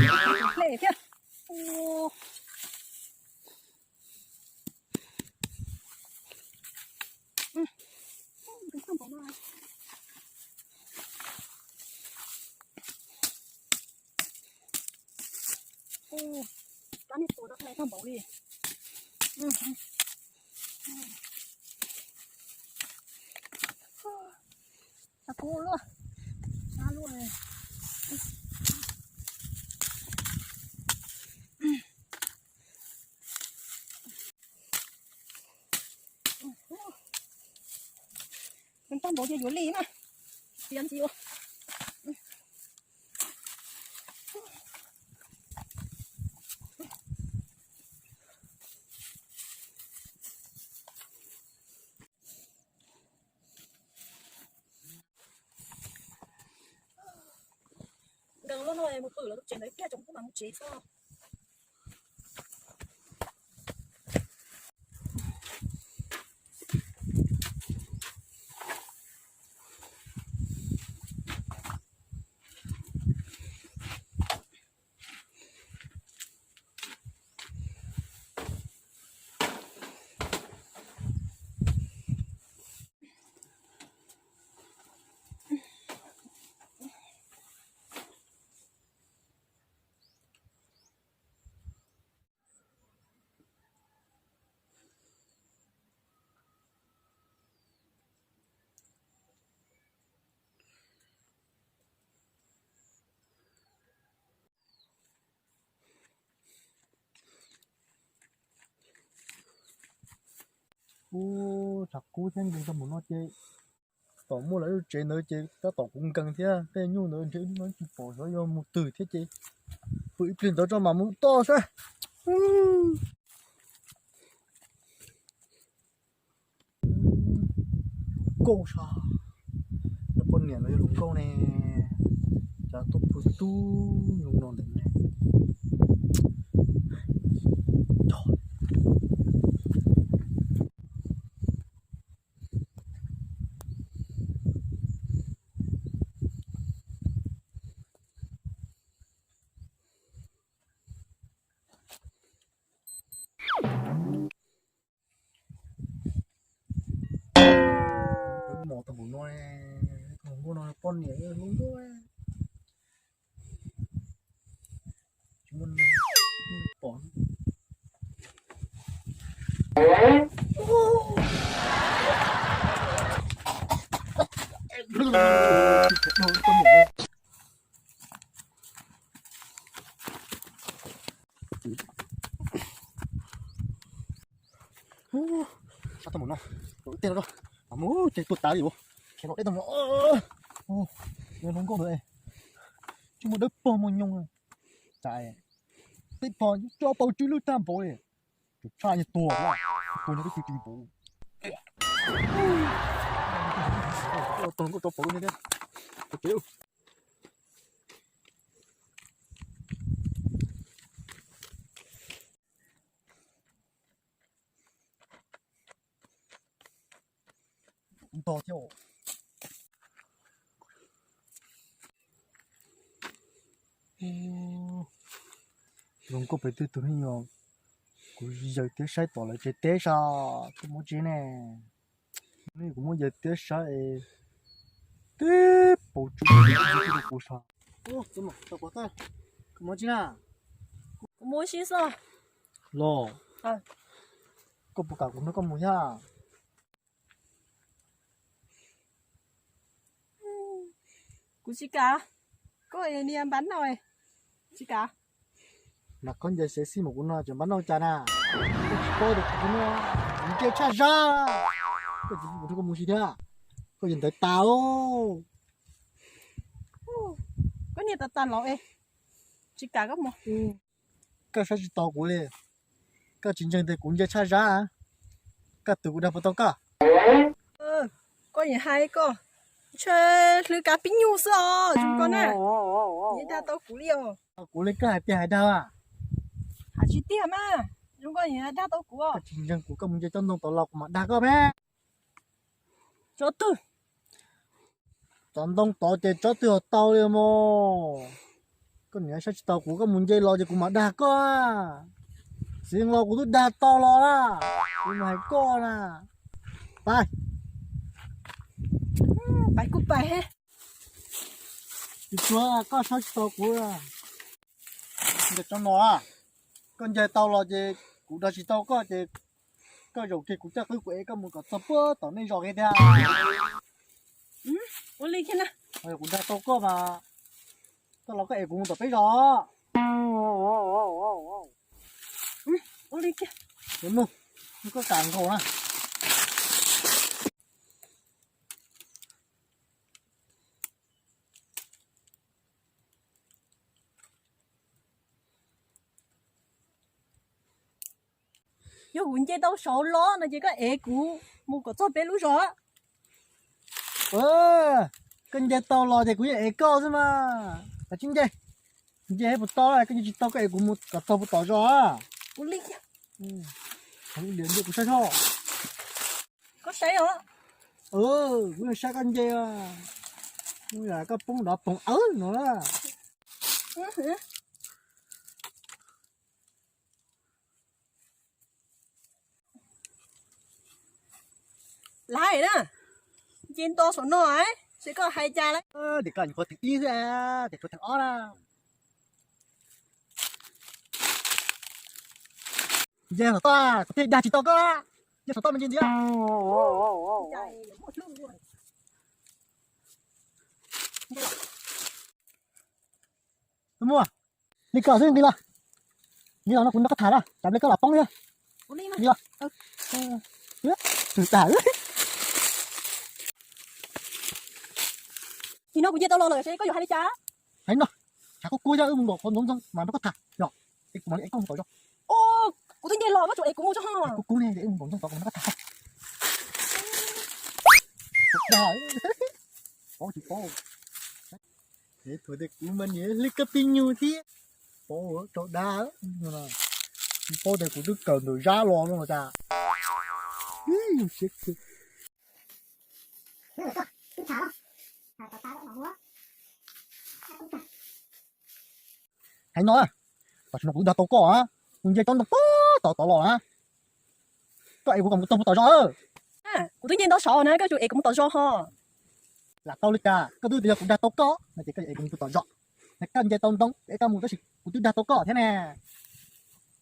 Hle thiab. Kab niag tua rau hle tag npaum li. Tsis kub luaj, sab luaj. Tag npaum ces yuav li na. Txiav ntxiv ua. Nkees luaj no mus pw lawv lub tsev ntawd kiag tsoom pub mas mus tsev xwb. Ub, tshav kub thiab nkees tau mus no ces tom muaj lawv lub tsev ntawd ces tab tom kuv nkees thiab tej nyuj ntawd ntshe ib hnub no tsis pom xyov yuav mus twg thiab ces pw ib pliag ntawd tso mam mus toj saib. Nkauj sas, lawv poj niam los yog hluas nkauj ne, cas tuaj pw tub zoo no ntawm ne. Mos tau npaum no, hluas nkauj no poj niam hluas nkauj. Tsis muaj neeg pom. Sab tau mus no, ib teg no, mus ces tuag tas li. Khiav los deb tau mus, hluas nkauj ntawd tsis muaj dawb paug muaj nyoog. Cas peb pog coj paus tswb lwj tag npaum li. Tus tshaj nyuag tuag, tuag nyuag twb tsis tsis npaum. Tus nkauj tso paus lwj thiab. Ntog thiab. Zoo nkauj pem twg tus ne yog? Kuv yaws tiab saib tom lawv tsev teb sas, koj mob tsi ne? Ne kuv muab yaws tiab saib es tib paus tswb kuv sas. Kuv mob tsi na? Kuv mob tsi xwb. Los, koj puas kam kuv nrog koj mus thiab? Kuv tsis kam. Koj niag npab nauj, tsis kam. Mas khaub ncaws xev xij mus kuv no tseem npab nauj cas na? Koj tsis paub tias kuv no kuv ntsej tshaj zab. Koj tsis pub kuv nrog koj mus si thiab, koj yuav ntawd tas. Koj niag tas tas laus es, tsis kam koj mus. Koj saib tsis taus kuv li, koj tsis ntseeg tias kuv ntsej tshaj zab, koj twv kuv dag puas tau koj? Koj yeej hais koj, ntshe hlwb kav pib nyuj xwb os, zoo koj na. Yeej dag tau kuv li os. Kuv li koj hais tiag hais dag? Hais tsis tiag mas, zoo koj yeej dag tau kuv. Koj tsis ntseeg kuv, koj mus nce tsob ntoo tod los kuv mam dag koj me. Tsob twg? Tsob ntoo tod ces tsob twg ho tau li mos. Koj niam saib tsis taus kuv, koj mus nce los ces kuv mam dag koj. Txiv los kuv twb dag tau los lawm, kuv mus hais koj na. Pais. Pais kuj pais he. Tsis tsuav koj saib tsis taus kuv. Nce tsob no, koj nce tau los ces kuv dag tsis tau koj ces koj zaum kiag kuv caj qwb kuv ev koj mus kom txog puag tom nej zos kiag tiag. Ua li kiag na. Kuv dag tau koj mas, koj los koj ev kuv mus tom peb zos. Ua li kiag. Koj kam nkaus na. Yog kuv nce tau saud los no ces koj ev kuv mus kom txog peb lub zos. Koj nce tau los ces kuv yeej ev koj xwb mas. Koj tsis nce, nce puas tau, koj nce tsis tau koj ev kuv mus kom txog puag tom zos. Kuv li, kuv saib os. Koj saib os. Kuv saib koj nce, koj poob nrov poog awb no. Laiv na, nce nto saum no, seb koj hais cas lawm. Tias koj nyuam qhuav theem ib xwb, tias tshuav theem ob na. Nce saum toj, kuv thiaj dag tsis tau koj. Nce saum toj mas nce ntxiv. Muaj li kom xwb, nqis los. Nqis los no kuv nrog koj tham na, tsam ple koj los poob thiab. Nqis los. Tam sim no kuv nce tau los lawm, seb koj yuav hais li cas. Hais no, tshav kub kub thiab, wb mus nkaum qhov ntxoov ntxoo mas nrog koj tham yom. Es kuv mam li ev koj mus tom zos. Kuv twb nce los, koj tsuas ev kuv mus txog. Kub kub ne, wb mus nkaum ntxoov tod kuv mam nrog koj tham. Paub tsis paub. Thuam tias kuv mas niam hlwb kab pib nyuj thiab. Paub tau dag. Tsis paub tias kuv twb kawm ntawm Zab los no los cas. Hais no, tam sim no kuv twb dag tau koj, kuv nce tsob ntoo puag tom tod los na. Koj ev kuv kom mus txog puag tom zos. Kuv twb nce ntau saud na, koj tsuas ev kuv mus tom zos ho. Lam tau li cas, koj twb tias yog kuv dag tau koj no ces koj ev kuv mus puag tom zos. Koj nce tau ntoo ev koj mus tab sis kuv twb dag tau koj thiab ne.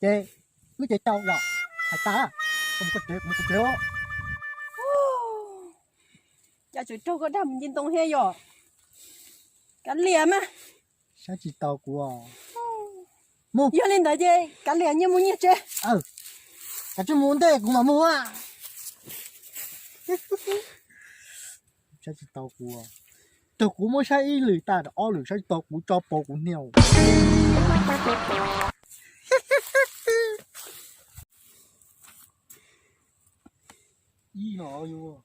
Ces wb ces tau yom, hais tas, koj mus koj tsev, kuv mus kuv tsev. Cas tseem raug koj dag mus nce ntoo thiab yom? Kav liam mas. Saib tsis taus kuv. Mus. Yog li ntawd ces kav liam, nyias mus nyias tsev. Kav tsij mus ua ntej kuv mam mus. Saib tsis taus kuv. Raug kuv muab saib ib lwm tag, ob lwm saib tsis taus kuv tso pauv kuv hnia. Ib no yuav